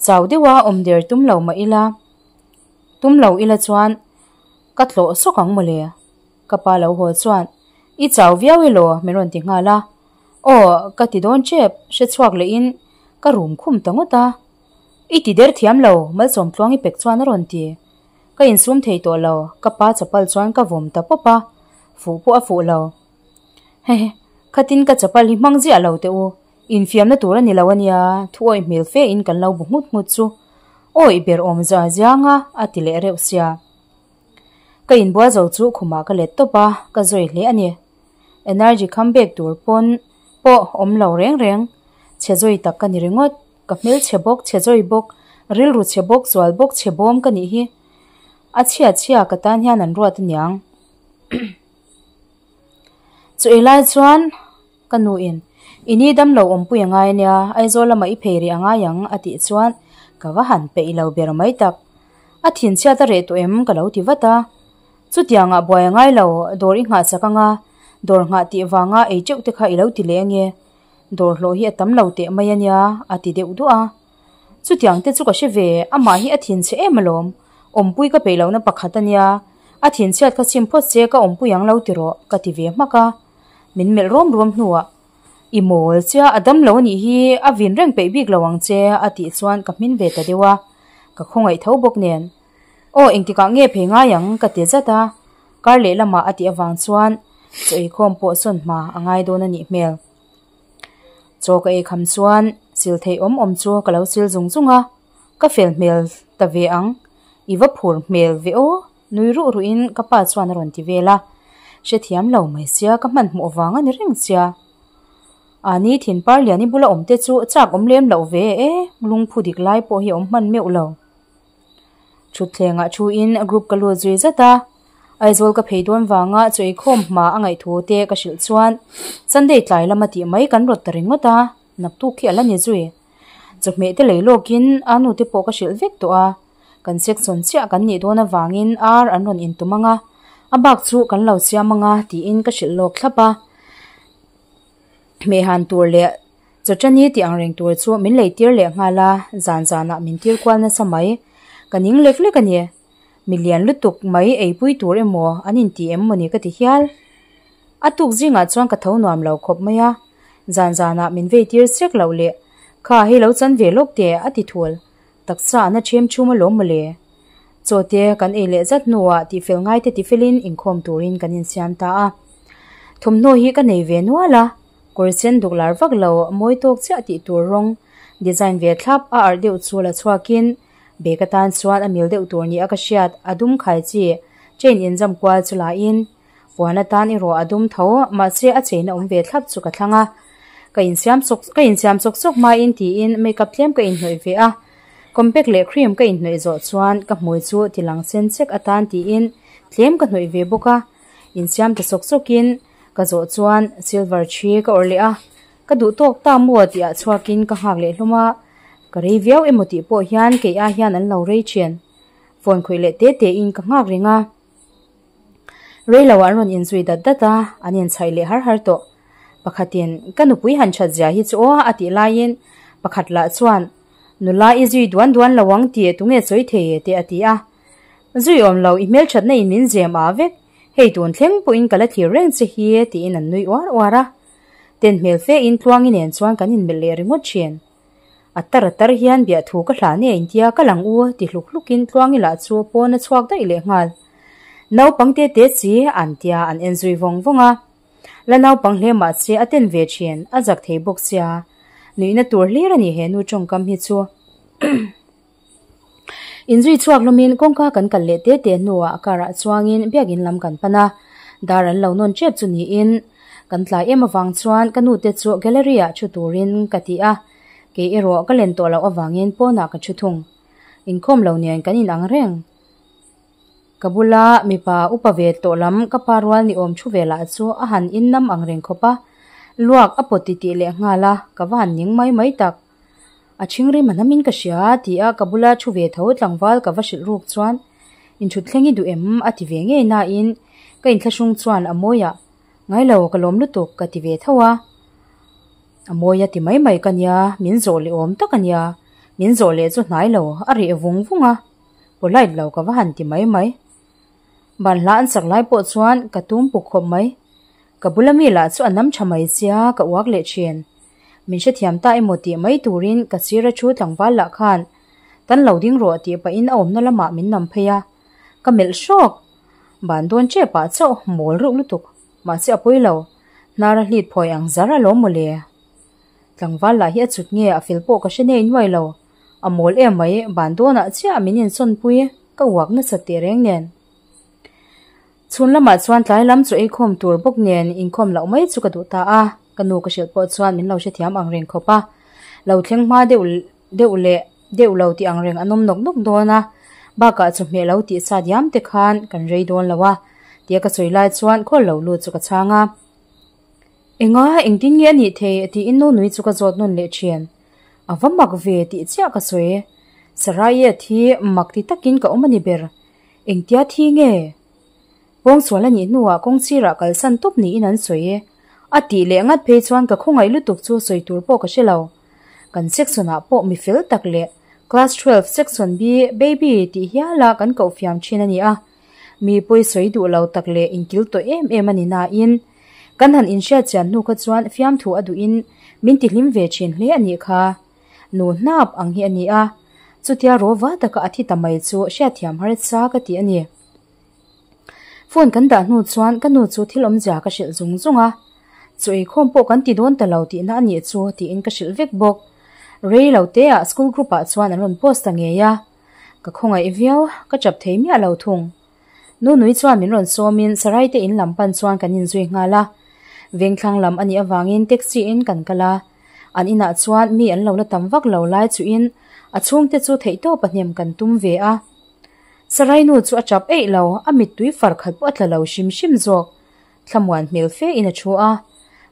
Chau deuha awm der tum lo mah ila, tum lo ila chuan ka tlawh sawk ang mawle. Ka pa lo haw chuan, I chau viau elaw? min rawn ti nghal a. Aw, ka ti dawn tep, hre chhuak lehin ka rum khum ta ngawt a. I ti der thiam lo, Malsawmtluangi pek chuan a rawn ti. Ka insum thei tawh lo, ka pa chapal chuan ka vawm ta pawp a, fuh pawh a fuh lo. Hehe, khatin ka chapal hi hmang ziah lo teh u, infiamna tur a ni lo a nia, thu awih hmel fe in kan lo bu nghut nghut chu awih ber awm za ziang a, a ti leh reuh sia. Ka inbual zo chu khumah ka let tawp a, ka zawi hle a ni. Energy kham bek tur pawn pawh awm lo reng reng, chhe zawi tak ka ni ringawt, ka hmelchhe bawk, chhe zawi bawk, rilru chhe bawk, zual bawk, chhe bawm ka nih hi. A chhia chhia ka tan hian an ruat aniang. Chu ei lai chuan ka nu in, I ni dam lo awmpui a ngai ania, Aizawl lamah i phei rih a ngai ang a tih chuan ka va han peih lo ber mai tak. A thinchhiat a reh tawh em ka lo ti vat a. Chutiangah buai a ngai lo, dawr i nghah chak anga, dawr nghah tih vanga ei teuh te kha i lo ti leh ange, dawr hlawh hi a tam lo teh mai ania a ti deuh duah a. Chutiang te chu ka hre ve, amah hi a thinchhe em alawm, awmpui ka peih lohna pakhat ania, a thinchhiat kha chim phawt se ka awmpui ang lo ti rawh ka ti ve hmak a, min melh rawm rawm hnuah I mawl chia a dam lo anih hi a vin reng peih bik lo ang che a tih chuan ka hmin ve ta deuh a, ka khawngaih tho bawk nen. Aw engtikah nge phei ngai ang ka ti zat a, kar lehlamah a tih avang chuan chaw eikhawm pawh sawn hma a ngai dawn anih hmel. Chaw ka ei kham chuan sil theih awm awm chu ka lo sil zung zung a, ka fel hmel ta ve ang, i va phur hmel ve aw, nui ruh ruh in ka pa chuan a rawn ti vel a, hrethiam lo mai sia ka hmanhmawh vang a ni reng sia. Ani thinpar liani bula awm te chu chak awm lem loh ve e, lungphu dik lai pawh hi a awm hman meuh lo. Thutthlengah thu in group ka lut zui zat a, Aizawl ka phei dawn vanga chaw eikhawm hma a ngaihthu te ka hrilh chuan Sunday tlai lama tih mai kan rawt ta ringawt a, naktuk khi a la ni zui. Chawhmeh te lei lawkin a nu te pawh ka hrilh vek tawh a, kan section chiah kan nih dawn avangin ar an rawn intum ang a, a bak chu kan lo siam ang a tiin ka hrilh lawk thlap a. Hmehhan tur leh Chawchani tih ang reng tur chu min lei tir leh nghal a, zan zanah min tir kual nasa mai. Ka ning lek lek a ni. Mi lian lutuk mai eipui tur emaw an inti em mawni ka ti hial. A tuk zingah chuan ka tho nuam lo khawp mai a, zan zanah min vei tir sek loh leh kha hei lo chan ve lawk teh a ti thul. Taksa a na ṭhem ṭhum alawm mawle. Chaw te kan ei leh zat hnuah tihfel ngai te tifelin inkhawm turin kan insiam ta a. Thawmhnaw hi ka nei ve nual a, kawr sen duk lar vak lo mawi tawk chiah tih tur rawng design ve thlap a arh deuh chu la chhuakin bag atan chuan a mil deuh tur ni a ka hriat a dum khai chi chain inzam kual chu lahin puan atan erawh a dum tho mahse a chain a awm ve thlap chu ka thlang a ka insiam sawk ka insiam sawk sawk hmain tiin makeup tlem ka inhnawih ve a compact leh cream ka inhnawih zawh chuan ka hmui chu ti lang sen chek atan tiin tlem ka hnawih ve bawk a insiam ta sawk sawkin Ka zawh chuan silver thi ka awrh leh a, ka duh tawk ta maw tih ah chhuakin ka nghak leh hlawm a, ka rei viau emaw tih pawh hian kei ai hian an lo rei thin. Phone khawih leh te te in ka nghak reng a, rei lo ah an rawn inzui dat dat a, an inchhaih leh har har tawh. Pakhatin ka nupui han that zia hi chu aw a tih laiin pakhat lah chuan nula i zui duan duan lo ang tih tunge sawi thei e te a ti a, zui awm lo i hmelthatna in min zem ah vek. Hei tun thleng pawhin ka la thlir reng che hi tiin an nui uar uar a. Ten hmel fe in Tluangi nen chuan kan inmelh leh ringawt thin. A tar a tar hian biahthu ka hlan e intia ka lang u ti hluk hluk in Tluangi lah chu pawn a chhuak daih leh nghal. Naupang te te chi an tia an en zui vawng vawng a. La naupang hle mah se a ten ve thin, a zak thei bawk sia. Nuihna tur hlir a ni he nu tawngkam hi chu. Inzui chhuak hlawmin kawngka kan kal leh te te hnuah car ah chuangin biakin lam kan pan a, dar an lo nawn tep chu niin kan tlai em avang chuan ka nu te chu gallery ah thu turin ka ti a, kei erawh ka len tawh loh avangin pawnah ka thu thung. Inkhawm lo nen kan inang reng. Ka bula mipa upa ve tawh lam ka pa rual ni awm thu ve lah chu a han innam ang reng khawp a, luak a pawt titih leh nghal a, ka va han ning mai mai tak. A thingrim a hnamin ka hria ti a ka bula thu ve tho tlangval ka va hrilh ruk chuan inthut thleng i duh em a ti ve ngei nain ka inthlahrung chuan a mawi ah ngai lo ka lawm lutuk ka ti ve tho a. A mawi a ti mai mai ka nia min zawh leh awm tak a nia min zawh leh chu hnai lo a reh vung vung a polite lo ka va han ti mai mai. Ban hla an sak lai pawh chuan ka tum puk khawp mai. Ka bula mi lah chu a nam tha mai sia ka uak leh thin. Min hrethiam ta emaw tih mai turin ka sira thu tlangval lah khan tan lo ding rawh tih pahin a awmna lamah min nam phei a. Ka melh hrawk. Ban dawn tep ah chauh mawl reuh lutuk. Mahse a pawi lo. Hnar a hlit phawi ang zar alawm mawle. Tlangval lah hi a chut nge a fel pawh ka hre nei nuai lo. A mawl em mai, ban dawnah chiah min insawnpui ka uak nasat teh reng nen. Chhun lamah chuan tlai lam chu eikhawm tur bawk nen inkhawm loh mai chu ka duh ta a, ka nu ka hrilh pawh chuan min lo hrethiam ang reng khawp a, lo thleng hma deuh deuh leh deuh lo tih ang reng an awm nawk nawk dawn a, bakah chawhmeh lo tih sa diam te khan kan rei dawn lo a, tia ka sawi lai chuan khawl lo lut chu ka chhang a. Enga engtin nge a nih thei tiin nu nui chu ka zawt nawn leh thin. A va mak ve tih chiah ka sawi. Saraiet hi mak ti takin ka awm a ni ber. Engtia thi nge? Pawngsual a nih hnuah kawngchirah kalsan tawp niin an sawi. A tih leh ngat phei chuan ka khawngaih lutuk chu sawi tur pawh ka hre lo. Kan section ah pawh mi fel tak leh Class 12 section B baby tih hiala kan koh fiam thin a ni a. Mi pawi sawi duh lo tak leh inkil tawh em em a ni nain kan han inhriat chian hnu kha chuan fiamthu a duhin min tihlim ve thin hle a nih kha. Nu hnap ang hi a ni a, chutia rawva taka a thi ta mai chu hriatthiam harsa ka ti a ni. Phone kan dah hnu chuan ka nu chu thil awmzia ka hrilh zung zung a, chu eikhawm pawh kan ti dawn ta lo tihna a nih chu tiin ka hrilh vek bawk. Rei lo teah school group ah chuan an rawn post ta ngei a, ka khawngaih viau, ka chap thei miah lo thung. Nunui chuan min rawn sawmin Sarai te in lam pan chuan kan inzui nghal a. Vengthlang lam a nih avangin taxi in kan kal a. An inah chuan mi an lo la tam vak lo lai chuhin a chhungte chu theihtawp a hnem kan tum ve a. Sarai nu chu a chap eih lo, a mittui far khat pawh a tla lo hrim hrim zawk. Thlamuan hmel fe in a thu a.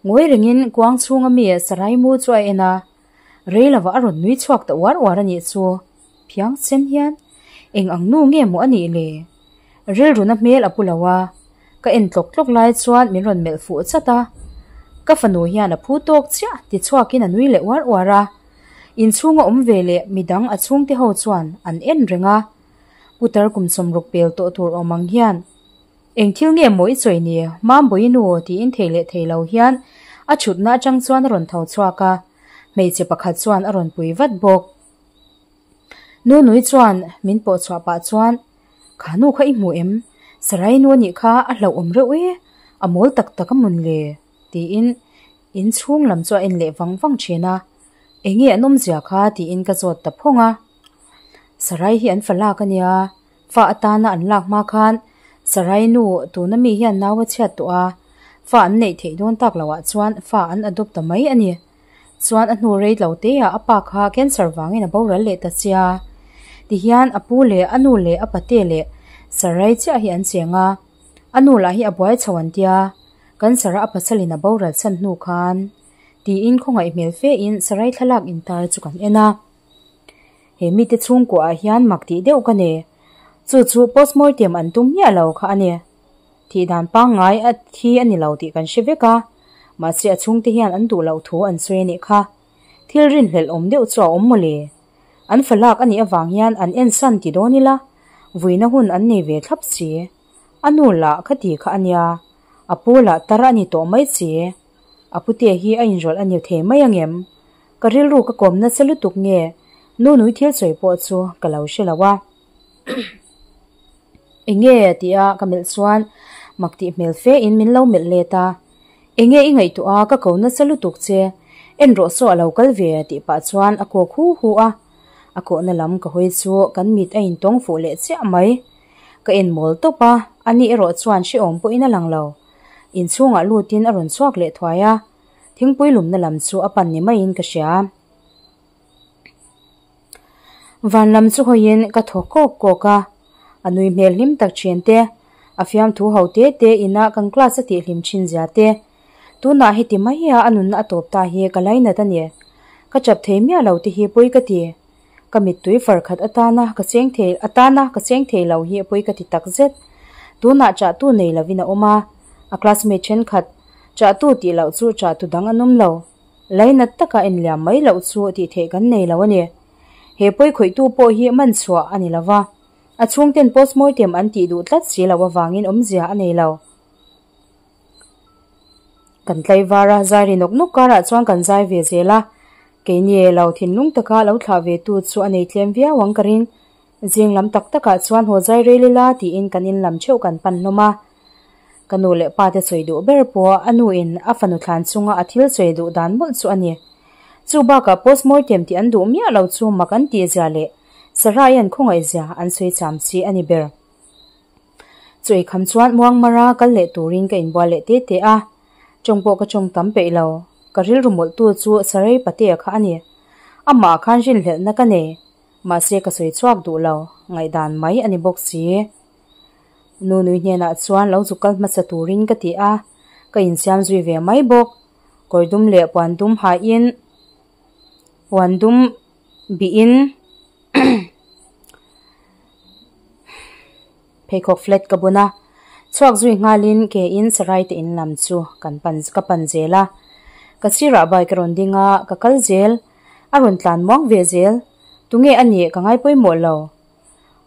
Ngawi rengin kuang chhunga mi Sarai mu chu a en a. Rei lovah a rawn nui chhuak ta uar uar a nih chu. Phiang sen hian eng ang nu nge maw a nih le? Rilruna hmel a pu lo a, ka en tlawk tlawk lai chuan min rawn melh fuh chat a. Ka fanu hian a phu tawk chiah ti chhuakin a nui leh uar uar a. Inchhunga awm ve leh midang a chhungte ho chuan an en reng a. Putar kum sawmruk pel tawh tur awm ang hian eng thil nge maw i sawi ni Mambawi nu tiin thei leh thei lo hian a chhutna atang chuan a rawn tho chhuak a, hmeichhe pakhat chuan a rawn pui vat bawk. Nunui chuan min pawh chhuah pah chuan, Kha nu kha i hmu em? Sarai nu anih kha a hlauhawm reuh e, a mawl tak tak a mawn le? tiin in chhung lam chu a en leh vang vang thin a. Enge an awmzia kha? tiin ka zawt ta phawng a. Sarai hi an fa lak a nia, fa atana an lak hma khan Sarai nu tuna mi hian nau a chhiat tawh a, fa an neih theih dawn tak loah chuan fa an adopt ta mai a ni. Chuan a hnu rei lo te ah a pa kha cancer vangin a boral leh ta sia. Tihian a pu leh a nu leh a pate leh Sarai chiah hi an cheng a, a nu lah hi a buai chho an tia, cancer a a pasalin a boral chhan hnu khan tiin khawngaih hmel fe in Sarai thlalak intar chu kan en a. He mite chhungkua ah hian mak tih deuh ka nei, chu chu postmortem an tum miah lo kha a ni. Thih dan pangngai a thi a ni lo tih kan hre vek a, mahse a chhungte hian an duh loh thu an sawi a nih kha. Thil rinhlelh awm deuh chu a awm mawle. An fa lak a nih avang hian an ensan ti dawn ila, vuina hun an nei ve thlap si. A nu lah kha ti kha a nia, a pu lah tar a ni tawh mai si. A pute hi a inrawlh a ni thei mai angem? Ka rilru ka kawm nasa lutuk nge Nunui thil sawi pawh chu ka lo hre lo a. Enge tia ka melh chuan mak tih hmel fe in min lo melh let a. Enge i ngaihtuah a ka ko nasa lutuk che, en rawh saw a lo kal ve tih pah chuan a kawk hu hu a. A kawhna lam ka hawi chu kan mit a intawng fuh leh chiah mai. Ka en mawl tawp a, ani erawh chuan hrehawm pawhin a lang lo. Inchhungah lutin a rawn chhuak leh thuai a, thingpui lumna lam chu a pan ni maiin ka hria. Van lam chu hawiin ka thaw kawk kawk a, a nui hmel hlim tak thin te, a fiamthu ho te te ina kan class a tih hlim thin zia te, tunah heti mai a a nunna a tawp ta hi ka lainat a ni. Ka chap thei miah lo te hi pawi ka ti. Ka mittui far khat atana ka cheng thei atana ka cheng thei lo hi pawi ka ti tak zet. Tunah chahtu nei lovin a awm a, a classmate thenkhat chahtu tih loh chu chahtu dang an awm lo. Lainat taka enliam mai loh chu tih theih kan nei lo a ni. He pawi khawihtu pawh hi man chhuah a ni lo va, a chhungten postmortem an tih duh tlat si loh avangin awmzia a nei lo. Kan tlaivar a, zai ri nawk nawk karah chuan kan zai ve zel a, keini lo thinlung taka lo thlah ve tu chu a nei tlem viau ang ka ring. Zing lam tak takah chuan haw zai rel ila tiin kan in lam theuh kan pan hlawm a. Ka nu leh pa te sawi duh ber pawh a nu in a fanu thlan chunga a thil sawi duh dan mawlh chu a ni. Chu bakah postmortem tih an duh miah lo chu mak an tih zia leh Sarai an khawngaih zia an sawi cham chi a ni ber. Chu eikham chuan Muangmara kal leh turin ka inbual leh te te a, tawng pawh ka tawng tam peih lo. Ka rilru mawlhtu chu Sarai patea kha a ni. Amah khan rinhlelhna ka nei. Mahse ka sawi chhuak duh lo, ngaihdan mai a ni bawk si. Nu nui hnenah chuan lo zu kal hmasa turin ka ti a, ka insiam zui ve mai bawk. Kawr dum leh puan dum hain puan dum bihin pheikhawk flat ka bun a, chhuak zui nghalin ke in sarai te in lam chu kan pan ka pan zel a. Ka sirah bike a rawn ding a, ka kal zel. A rawn tlan muang ve zel. Tunge a nih ka ngai pawimawh lo.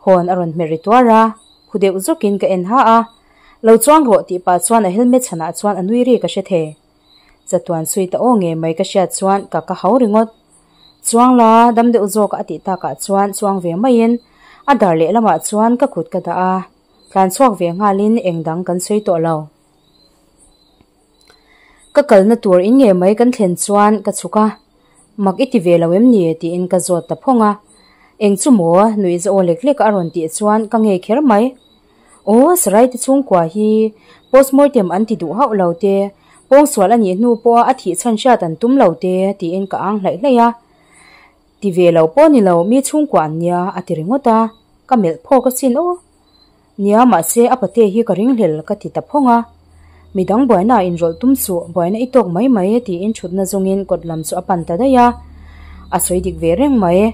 Hawn a rawn hmer ri tuar a, phu deuh zawkin ka en ha a. Lo chuang rawh tih pah chuan a helmet chhanah chuan a nui ri ka hre thei. Chatuan sui ta aw ngei mai ka hriat chuan ka ka hau ringawt. Chuang la, dam deuh zawk a tih takah chuan chuang ve maiin a dar lehlamah chuan ka kut ka dah a, tlan chhuak ve nghalin eng dang kan sawi tawh lo. Ka kalna tur in ngei mai kan thlen chuan ka chhuk a, Mak i ti ve lo em ni? tiin ka zawt ta phawng a. Eng chu maw? Nuih za aw lek lek a rawn tih chuan ka ngei kher mai. Aw, Sarai te chhungkua hi postmortem an ti duh hauh lo te, pawngsual a nih hnu pawha a thih chhan hriat an tum lo te, tiin ka ang hlaih hlaih a. Ti ve lo pawh ni lo, mi chhungkua an nia, a ti ringawt a. Ka melh phawk asin aw. Nia, mahse a pate hi ka ringhlel ka ti ta phawng a. Midang buaina ah inrawlh tum suh, buaina i tawk mai mai tiin thutna zawngin kawt lam chu a pan ta daih a. A sawi dik ve reng mai.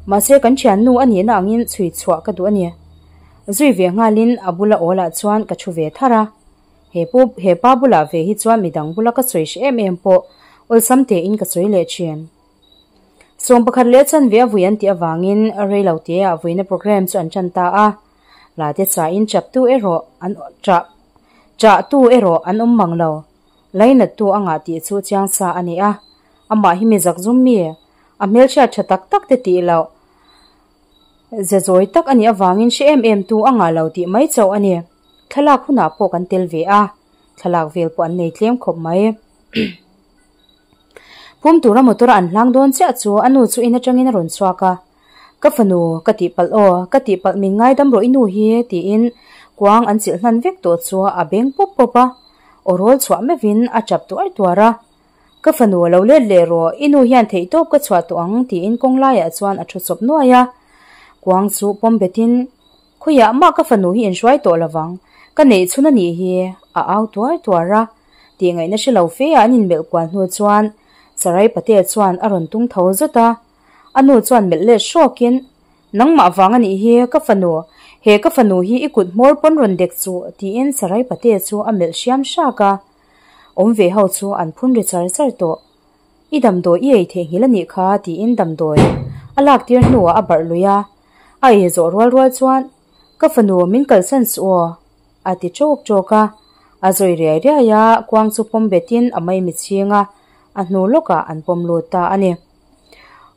Mahse kan thiannu a nihna angin chhui chhuah ka duh a ni. Zui ve nghalin a bula awlah chuan ka thu ve thar a. He pu he pa bulah ve hi chuan midang bula ka sawi hre em em pawh awlsam tein ka sawi leh thin. 11 leh chanve a vui an tih avangin reilo teah vuina programme chu an tan ta a, Late chain chaptu erawh an chah chahtu erawh an awm mang lo. Lainattu a ngah tih chu chiang sa a ni a, amah hi mi zakzum mi, a hmelhriat tha tak tak te tih loh ze zawi tak a nih avangin hre em em tu a ngah lo tih mai chauh a ni. Thlalak hunah pawh kan tel ve a, thlalak vel pawh an nei tlem khawp mai. Pum tura motor a an hlang dawn chiah chu a nu chu in atangin a rawn chhuak a, Ka fanu, ka tihpalh aw, ka tihpalh min ngaidam rawh i nu hi, tiin kuang an chilh hnan vek tawh chu a beng pawp pawp a, aw rawl chhuah meuhin a tap tuar tuar a. Ka fanu a lo let leh rawh, i nu hian theihtawp ka chhuah tawh ang, tiin kawng laiah chuan a thu chawp nuai a. Kuang chu pawm betin, Khawiah mah ka fanu hi inhruai tawh lovang, ka neih chhun a nih hi, a au tuar tuar a. Tih ngaihna hre lo fe ah an inmelh kual hnu chuan Sarai Patel chuan a rawn tung tho zut a. A nu chuan melh let hrawkin, Nangmah vang a nih hi, ka fanu, he ka fanu hi i kut hmawr pawn rawn dek chuh, tiin Sarai Patel chu a melh hriam hrak a. Awm ve ho chu an phun ri char char tawh. I damdawi i ei theihnghilh a nih kha, tiin damdawi a lak tir hnuah a barh lui a. A ei zawh rual rual chuan, Ka fanu, min kalsan suh aw, a ti ṭawk ṭawk a. A zawi riai riai a, kuang chu pawm betin a maimi chhing a, a hnu lawkah an pawm lut ta a ni.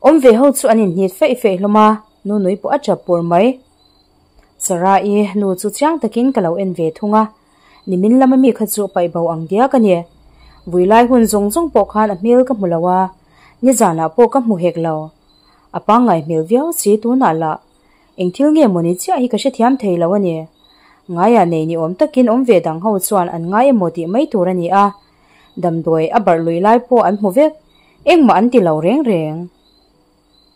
Awm ve ho chu an inhnit feih feih hlawm a, Nunui pawh a ṭap pur mai. Sarah-i nu chu chiang takin ka lo en ve thung a, nimin lama mi kha chu paih bo ang diak a ni. Vui lai hun zawng zawng pawh khan a hmel ka hmu lo a, nizanah pawh ka hmu hek lo. A pangngai hmel viau si tunah lah eng thil nge mawni chiah hi ka hrethiam thei lo a ni. Ngaiah nei ni awm takin awm ve dang ho chuan an ngai emaw tih mai tur a ni a, damdawi a barh lui lai pawh an hmu vek, engmah an ti lo reng reng.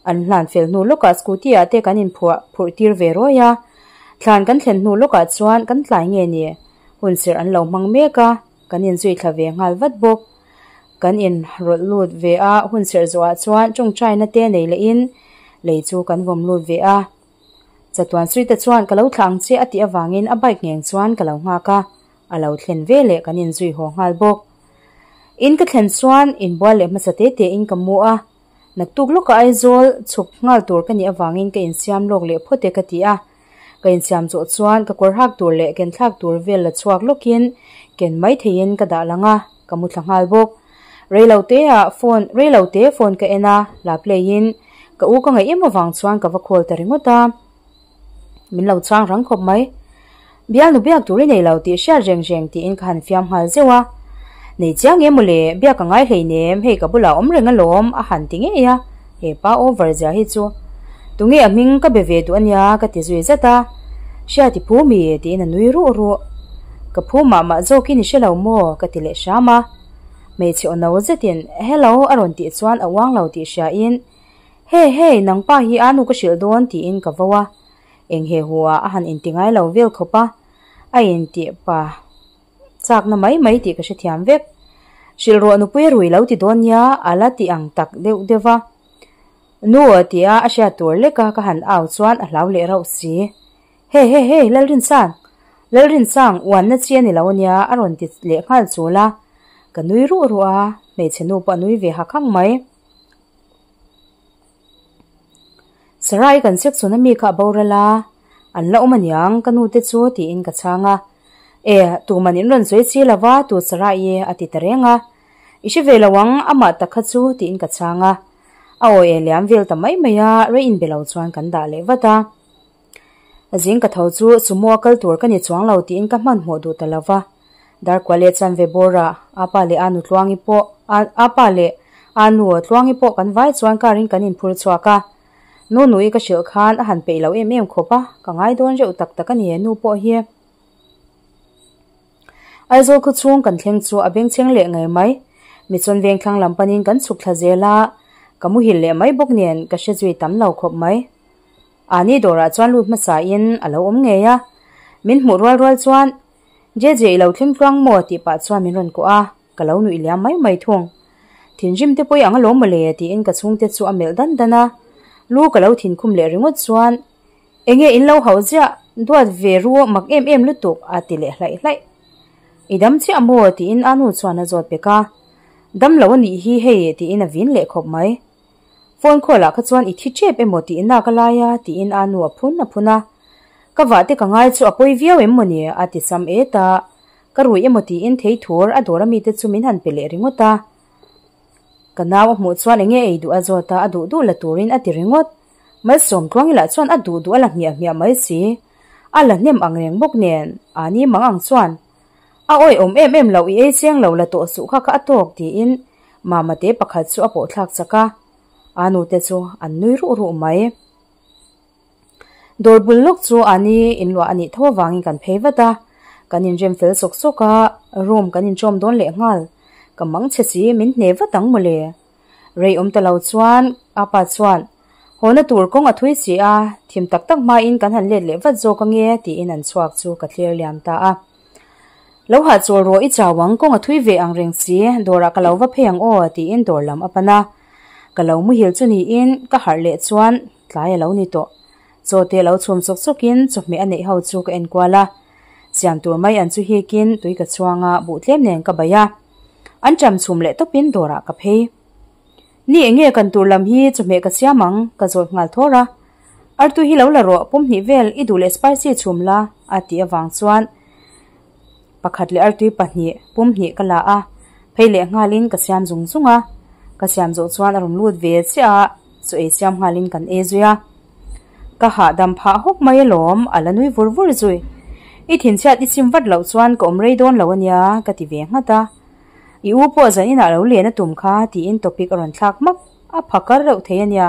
An hlan fel hnu lawkah scooty ah te kan inphuah phurh tir ve ruai a, thlan kan thlen hnu lawkah chuan kan tlai nge ni, hun serh an lo hmang mek a, kan inzui thla ve nghal vat bawk. Kan inrawlh lut ve a, hun serh zawhah chuan tawngtaina te nei lehin lei chu kan vawm lut ve a. Chatuan Suite chuan ka lo thlah ang che a tih avangin a bike ngheng chuan ka lo nghak a, a lo thlen ve leh kan inzui haw nghal bawk. In ka thlen chuan inbual leh hmasa te tein ka mu a, Naktuk lawka Aizawl chhuk nghal tur ka nih avangin ka insiam lawk leh phawt e ka ti a. Ka insiam zawh chuan ka kawr hak tur leh ken thlak tur vel la chhuak lawkin ken mai theiin ka dah lang a, ka mu thla nghal bawk. Reilote ah phone reilote phone ka en a, la play in ka u ka ngaih em avang chuan ka va call ta ringawt a. Min lo chang rang khawp mai. Bialnu biak tur i nei lo tih hriat reng reng tiin ka han fiam nghal zeuh a. Nei chiang em mawle, biak a ngai hleinem, hei ka bulah awm reng alawm a han ti ngei a, he pa over zia hi chu. Tunge a hming ka be ve duh ania ka ti zui zat a. Hriat i phu mi? tiin a nui ruh ruh. Ka phu mah mah zawkin i hre lo maw? ka ti leh hram a. Hmeichhe aw no zetin Hello a rawn tih chuan a uang lo tih hriain Hey hey nangpa hi a nu ka hrilh dawn tiin ka vo a. Eng he hu ah a han inti ngai lo vel khawp a, a intih pa chakna mai mai tih ka hrethiam vek. Hrilh rawh nupui a rui lo ti dawn nia a la ti ang tak deuh deuh va. Nu ti a a hriat tur lek a ka han au chuan a hlau leh rauh si. Hey hey hey Lalrinsang! Lalrinsang uanna chi a ni lo ania a rawn ti leh nghal chul a. Ka nui ruh ruh a, hmeichhe nu pawh a nui ve hak hak mai. Sarai kan check chhun ami kha a boral a, an la awm aniang ka nu te chu tiin ka chhang a. E, tuman in rawn sawi chi lova tu Sarai i a ti ta reng a. I hre ve lo ang amah tak kha chu tiin ka chhang a. A aw e liam vel ta mai mai a, rei inbe lo chuan kan dah leh vat a. Zing ka tho chu sumo a kal tur ka ni chuang lo tiin ka hmanhmawh duh ta lo va. Darkua leh chanve bawrah a pa leh a nu Tluangi pawh a pa leh a nu Tluangi pawh kan vai chuan car in kan inphur chhuak a. Nu nui ka hrilh khan a han peih lo em em khawp a, ka ngai dawn reuh tak tak a ni nu pawh hi. Aizawl khaw chhung kan thleng chu a bengchheng leh ngei mai. Mi chuan vengthlang lam panin kan chhuk thla zel a, ka muhil leh mai bawk nen ka hre zui tam lo khawp mai. Ani dawrah chuan lut hmasa in a lo awm ngei a, min hmuh rual rual chuan JJ i lo thleng tluang maw tih pah chuan min rawn kuah a, ka lo nuih liam mai mai thung. Thinrim te pawh i ang alawm mawle tiin ka chhungte chu a melh dan dan a, lu ka lo thinkhum leh ringawt chuan Enge in lo hauh ziah, duat ve ru mak em em lutuk a ti leh hlaih hlaih. I dam chiah maw tiin a nu chuan a zawt pek a, dam lo a nih hi hei tiin a vin leh khawp mai. Phone call ah kha chuan i thi tep emaw tih nak a lai a tiin a nu a phun a phun a. Ka vah te ka ngai chu a pawi viau em mawni a ti sam et a. Ka rui emaw tiin thei thur a dawr ami te chu min han pe leh ringawt a. Ka nau a hmuh chuan enge ei duh a zawt a, a duh duh la turin a ti ringawt. Malsawm tluangila chuan a duh duh a la hmiah hmiah mai si. A la hnem ang reng bawk nen a ni mang ang chuan A awihawm em em loh i ei cheng lo la tawh suh kha kha a tawk tiin Mama te pakhat chu a pawh thlak chak a, a nu te chu an nui ruh ruh mai. Dawr bul lawk chu ani inluah a nih tho avangin kan phei vat a, kan inrem fel sawk sawk a, room kan inṭawm dawn leh nghal. Ka mang chhe si min hne vat ang mawle. Rei awm ta lo chuan a pa chuan Hawna tur kawng a thui si a, thim tak tak hmain kan han let leh vat zawk ange tiin an chhuak chu ka thlir liam ta a. Lo hahchawl rawh i chau ang, kawng a thui ve ang reng si, dawrah ka lo va phei ang aw tiin dawr lam a pan a. Ka lo muhil chu niin ka harh leh chuan tlai a lo ni tawh. Chaw te lo chhum chawk chawkin chawhmeh a neih ho chu ka enkual a. Siam tur mai an chu hikin tui ka chhuang a, buh tlem nen ka baih a. An ṭam chhum leh tawpin dawrah ka phei. Ni enge kan tur lam hi chawhmeh ka siam ang, ka zawt nghal thawr a. Artui hi lo la rawh, pum hnih vel i duh leh spicy chhum la, a tih avang chuan pakhat leh artui pahnih, pum hnih ka la a, phei leh nghalin ka siam zung zung a. Ka siam zawh chuan a rawn lut ve chiah a, chaw ei siam nghalin kan ei zui a. Ka hahdam phah hawk mai alawm, a la nui vur vur zui. I thinchhiat i chim vat loh chuan ka awm rei dawn lo ania, ka ti ve nghat a. I u pawh zan inah lo len a tum kha tiin topic a rawn thlak hmak, a pha kar reuh thei ania.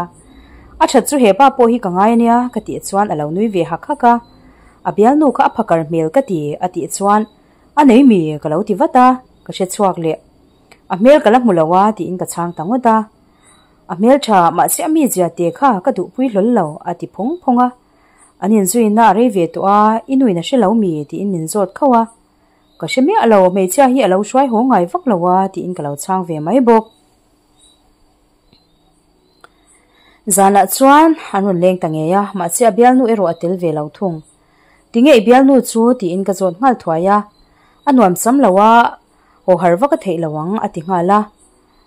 A that chu hepa pawh hi ka ngai ania ka tih chuan a lo nui ve hak hak a. A bialnu kha a pha kar hmel ka ti a tih chuan a nei mi ka lo ti vat a, ka hre chhuak leh. A hmel ka la hmu lo a tiin ka chhang ta ngawt a. A hmel tha mahse a mizia te kha ka duhpui hlawl lo a ti phawng phawng a. An inzuina a rei ve tawh a, i nuin a hre lo mi tiin min zawt khauh a. Ka hre miah lo, hmeichhia hi a lo hruai haw ngai vak lo a tiin ka lo chhang ve mai bawk. Zanah chuan an rawn leng ta ngei a, mahse a bialnu erawh a tel ve lo thung. Tinge i bialnu chu tiin ka zawt nghal thuai a, a nuam sam lo a, haw har vak a theih lo ang a ti nghal a.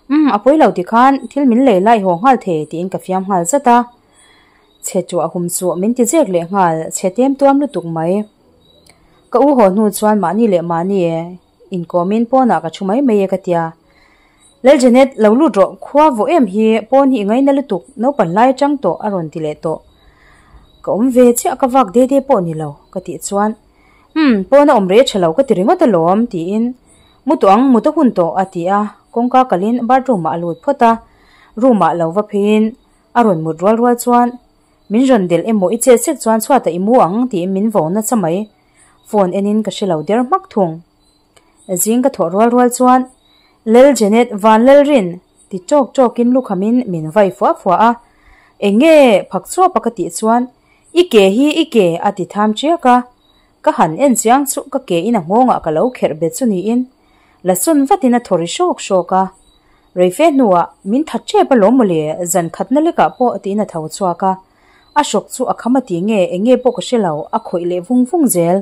Umm, a pawi lo tikhan thil min lei lai haw nghal thei tiin ka fiam nghal zat a. Chhe tuah hum chu min ti zek leh nghal, chhe tem tuam lutuk mai. Ka u haw hnu chuan mahni leh mahni inkawmin pawnah ka thu mai mai e ka tia. Lal Janet, lo lut rawh, khua vawh em hi pawn hi i ngaina lutuk, naupan lai atang tawh a rawn ti leh tawh. Ka awm ve chiah ka vak de de pawh ni lo ka tih chuan. Umm, pawna awm rei a tha lo ka ti ringawt alawm, tiin Mu tawh ang, mut a hun tawh, a ti a, kawngka kalin bathroom ah a lut phawt a, room ah lo va pheiin a rawn mut rual rual chuan Min rawn delh emaw i chet sek chuan chhuatah i mu ang, tiin min vo nasa mai. Phone enin ka hre lo der hmak thung. Zing ka thawh rual rual chuan Lel Janet Van Lalrin ti tawk tawkin lukhamin min vai fua fua a, Eng nge phak chuapa ka tih chuan I ke hi i ke a ti tham chiak a, ka han en chiang chu ka ke in a nghawngah ka lo kherh bet chu niin la sawn vatin a thaw ri hrawk hrawk a, Reife hnuah min that tep alawm mawle zan khatna lekah pawh tiin a tho chhuak a, a hrawk chu a kham a ti nge eng nge pawh ka hre lo a khawih leh vung vung zel.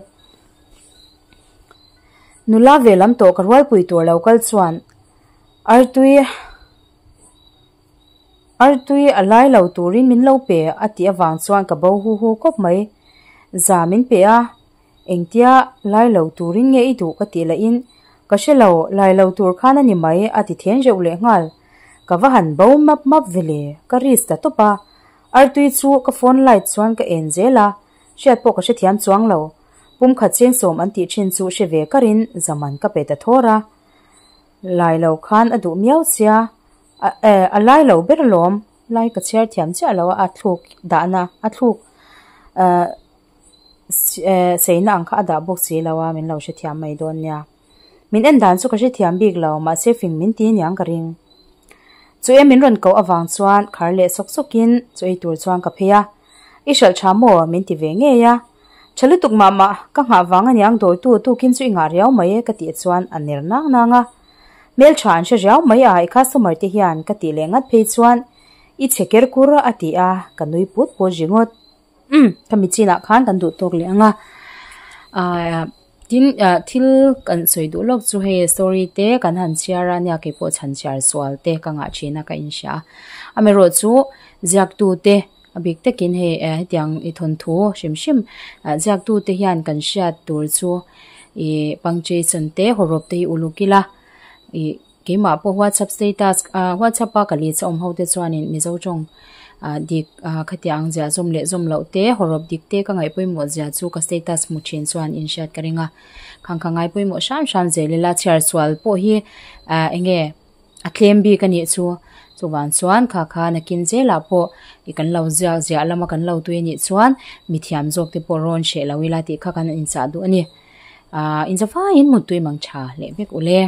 Nula ve lam tawh ka rualpui tur lo kal chuan artui artui a lai lo turin min lo pe a tih avang chuan ka bo hu hu khawp mai. Za min pe a, engtia lai lo turin nge i duh ka tih lahin ka hre lo, lai lo tur khan a ni mai a ti then reuh leh nghal. Ka va han bo map map ve le, ka risk ta tawp a. Artui chu ka phone light chuan ka en zel a, hriat pawh ka hrethiam chuang lo. Pumkhat chengsawm an tih thin chu hre ve karin zaman ka pe ta thawr a. Lai lo khan a duh miau sia, a eh a lai lo ber alawm, lai ka chhiar thiam chiah lo a, a thluk dahna a thluk eh eh seina ang kha a dah bawk si lo a min lo hrethiam mai dawn nia. Min en dan chu ka hrethiam bik lo mahse fing min ti aniang ka ring. Chu e min rawn koh avang chuan khar leh sawk sawkin chu ei tur chuan ka phei a, I hralh tha maw? min ti ve ngei a. Tha lutuk mah mah, ka nghah vang aniang dawitu tukin chu i ngah riau mai e ka tih chuan a ner nang nang a. Hmeltha an hre riau mai a i customer te hian ka tih leh ngat phei chuan i chhe ker kur a ti a, ka nui put put ringawt. Umm, ka mi chinah khan kan duh tawk leh ang a. Aaa tin ah thil kan sawi duh lawk chu hei story te kan han chhiar a nia keipawh chhan chhiar sual te ka ngah thin a ka inhria a. Amaherawhchu ziaktu te a bik takin hei eh hetiang i thawnthu hrim hrim ah ziaktu te hian kan hriat tur chu ih punctuation te hawrawp te hi uluk ila ih Keimah pawh WhatsApp status ah WhatsApp a ka leh chawm ho te chuanin Mizo tawng ah dik ah khatiang ang ziah zawm leh zawm loh te hawrawp dik te ka ngaih pawimawh zia chu ka status hmu thin chuan in hriat ka ring a. Khang kha ngai pawimawh hram hram zel ila chhiar sual pawh hi ah eng nge a tlem bik a nih chu. Chuvang chuan kha kha nakin zelah pawh i kan lo ziak ziah lama kan lo tui a nih chuan mithiam zawk te pawh rawn hreh lo ila tih kha kan inchah duh a ni. Ah inzavaiin muttui mang tha leh vek ule.